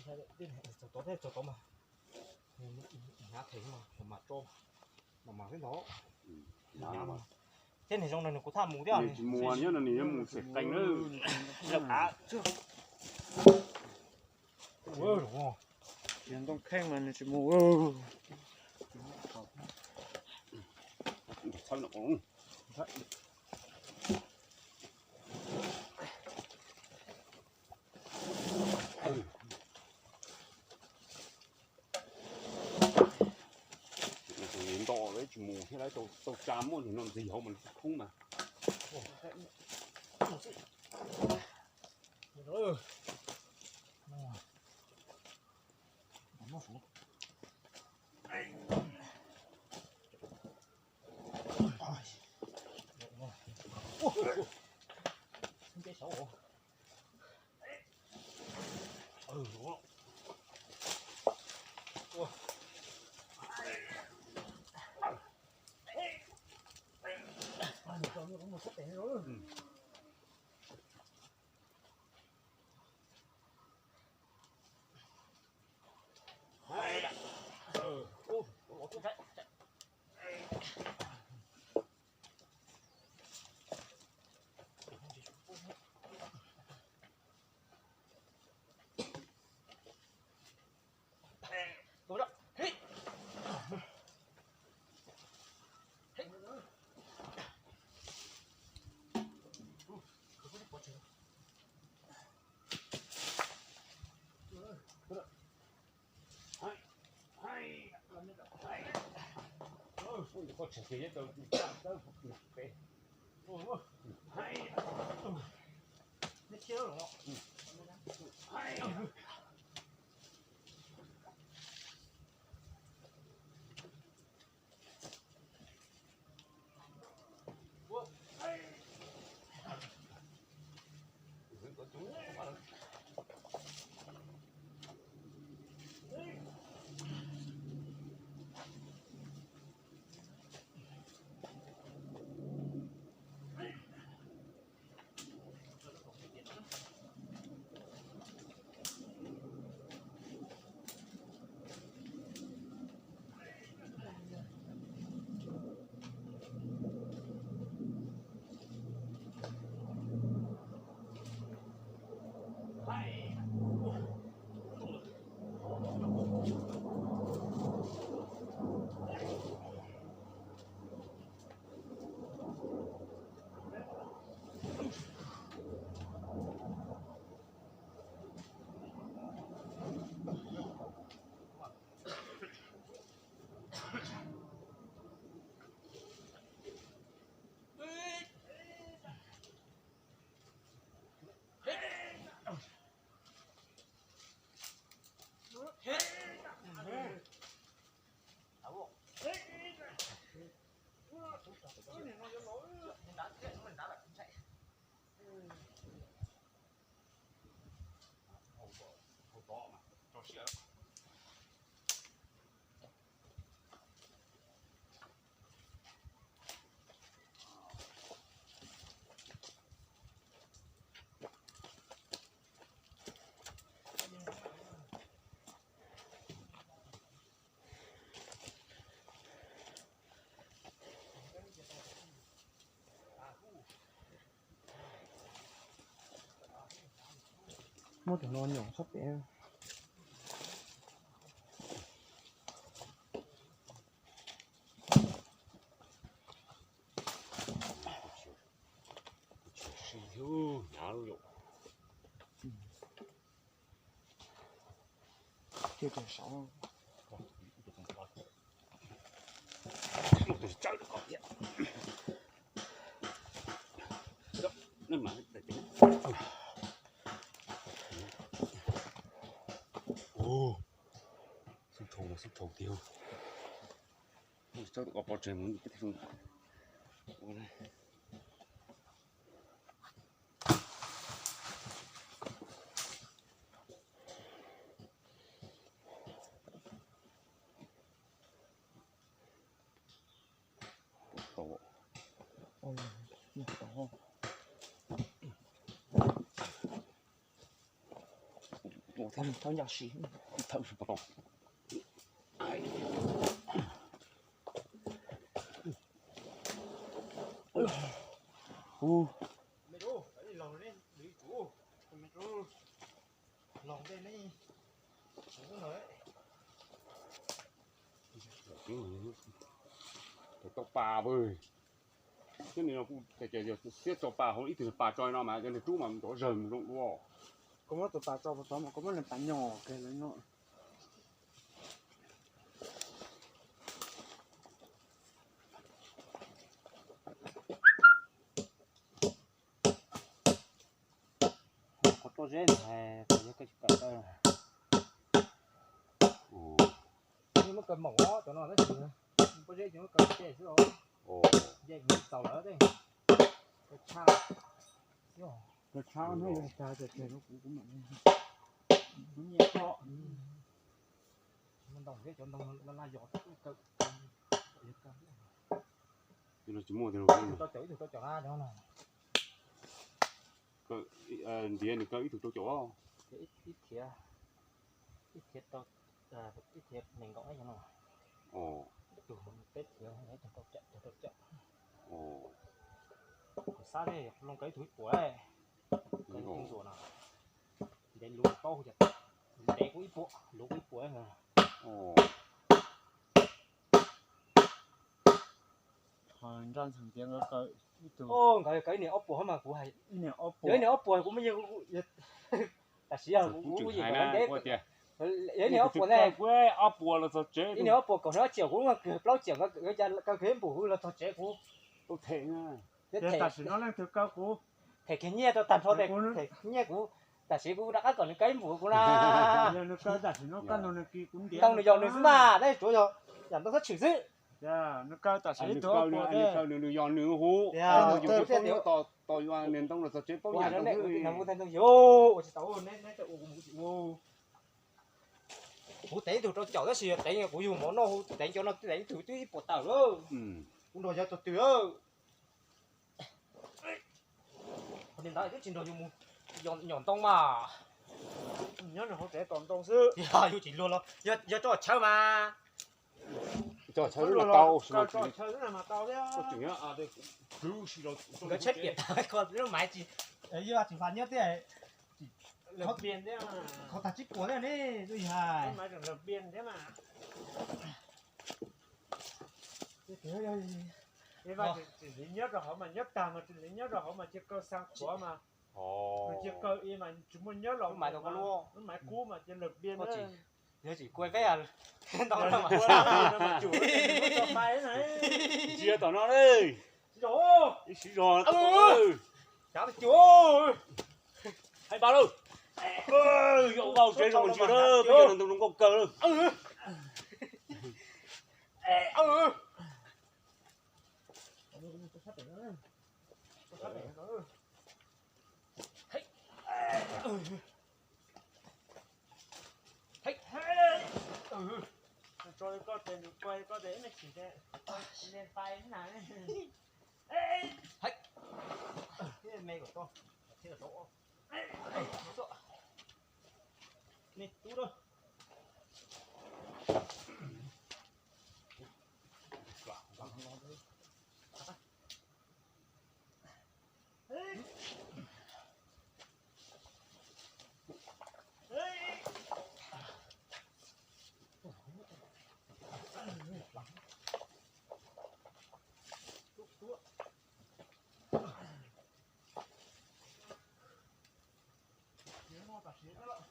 Txog tod thiab, txog tod mas hnyav them mas, mas tso, mas mas xwb ntag. Thiab nws zoo no nws kuv thaj mus thiab. Nws tsis mus nyob no, nws yuav mus xes qees lawm. Tsis ntoo kheej mas nws tsis mus. Nto lawv tsis mus thiab, lawv tau tsa muaj ntsis no ntxig hauv mas khoob mas. Muab cov no nyom sab pem. Hnyav lub yom. Thiab cov saud. Xub tshau, xub tshau tiag. Txhob kom pov tseg mus. Tus thawj thawj nyaj si, thawj si pom. Hu. Tau pas vwj. Thiab nim no kuv tias yog siab tso pas hauv ib tug pas tso no mas yog nws rub mas nrov zawg mus zoo dua. Koj muab tus pas tso tod mas koj muab leej pas nyom kawg lawm no. Qhov toj zeb ntag, yog koj tsis kawm tau. Yeej muab kaw moom os cov no tab sis pob zeb ces muab kaw tseg xwb os. Nce mus txaus lawm tej. Kaw tshaj xwb os. Kaw tshaj no yuav tag ces tseg rau kuv, kuv mam nyiam koj. Ntoo thiab cov ntoo laj laj yos kaw. Ib tug tau caum, ib tug tau caum na cov no. Ntiav nws kaw ib tug tau caum. Ib thiav, ib thiav tau, ib thiav nees nkaum na cov no. Ib tug peb thiav, ib tug tau caum, ib tug tau caum. Kuv xav li loo kaw ib tug ib puas, kaw ib tug ntsuas no. Ntev luv paub, ntev kuv ib puas, luv kuv ib puas. Ho nraj ntxhee tias nkawd kaw ib tug, nkawd kaw ib niag ob puas mas kuv hais ib niag ob puas, ib niag ob puas kuv muaj nyiaj, tam sis yog kuv yeej kaw ntev, yog ib niag ob puas ne, ob puas los txog tsev, ib niag ob puas kaum hnab tsiam kuv muaj kawg plaub tsiam, nkawd kaw kiag ib npus kuv los txog tsev kuv them. Tam sim no leej twg kaw kuv them kiag nyiaj rau tag nrho, them nyiaj kuv, tam sim kuv rov qab kom nws kaw ib npus kuv na. Yog nws kaw tam sim no kaj ntug nws kis kuv ntiav ntau nws yog nws xwb mas, nej tsuav yog yam ntau txhob tshwm xwb. Nws kaw tam sim ib tug ob puas, nws yog nws hu, yus paub nyob tos tos yus niag ntoo los txog tsev paub yam ntau xwb. Ua tsis tau, neb ua kuv mus tsis ua. Kuv teev ib tug rau caum tab sis teev kuv yug mov noj hu teev cov no teev ib tug twb ib puas tawm lawm. Kuv nrog yawg txog twg lawm. Qhov niag ntawd twb tsis nrog yus mus nyom ntoo mas. Nyob nws hauv tsev tom ntoo xwb. Yog yus tsis luag los yog tso tshawv mas. Tso tshawb mas tau, tso tshawb mas tau thiab. Nkawd tshaib piam tag ko lub maiv tsis, yog tsis fas nyob thiab. Lawv pian thiab, qhov tag tsib puas thiab ne, lub yag. Lub maiv tseem lawv pian thiab mas. Tsis hliv nyob rau hauv mas nyob tag mas tsis hliv nyob rau hauv mas cia kaw xa qhuav mas. Cia kaw i mas tsis muaj nyob los lub maiv, lub maiv kub mas cia lawv pian. Yog tsis kuaj peb ntau no mas. Ntsia tom no, ib siv zog. Hais npaj lawm. Yog ua tsev zoo ntsia lawm, peb cov ntoo zoo nkauj kawg lawm. Tso li koj tes, nws kuag li koj tes, ib me chim tes, tes pais na. Me kom tau, me tub.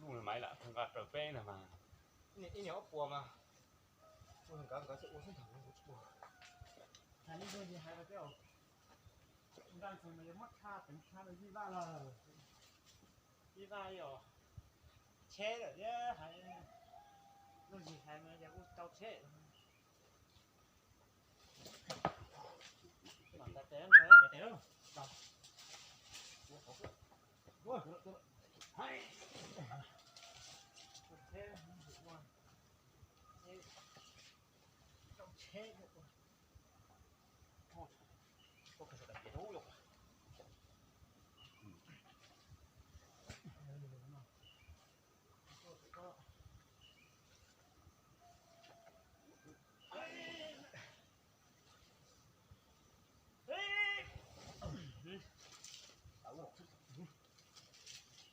Lub maiv lam nqa raws peb no mas. Ib niag ob puas mas. Ua nkawd nkawd thiaj ua xwb ntag, kuv tsis ua. Hais ib zaug ces hais los tej zaum Nkaj Ntxhee mas yuav muab tshaj teev tshaj rau Yij Vaj lawm. Yij Vaj yog tsheb lawm thiab hais, Nkaj Ntxhee hais mas yog kuj tau tsheb.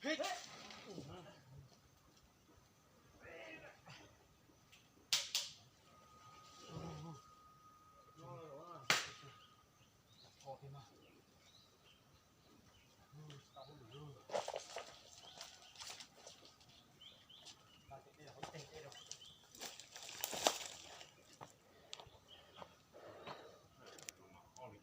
Hib.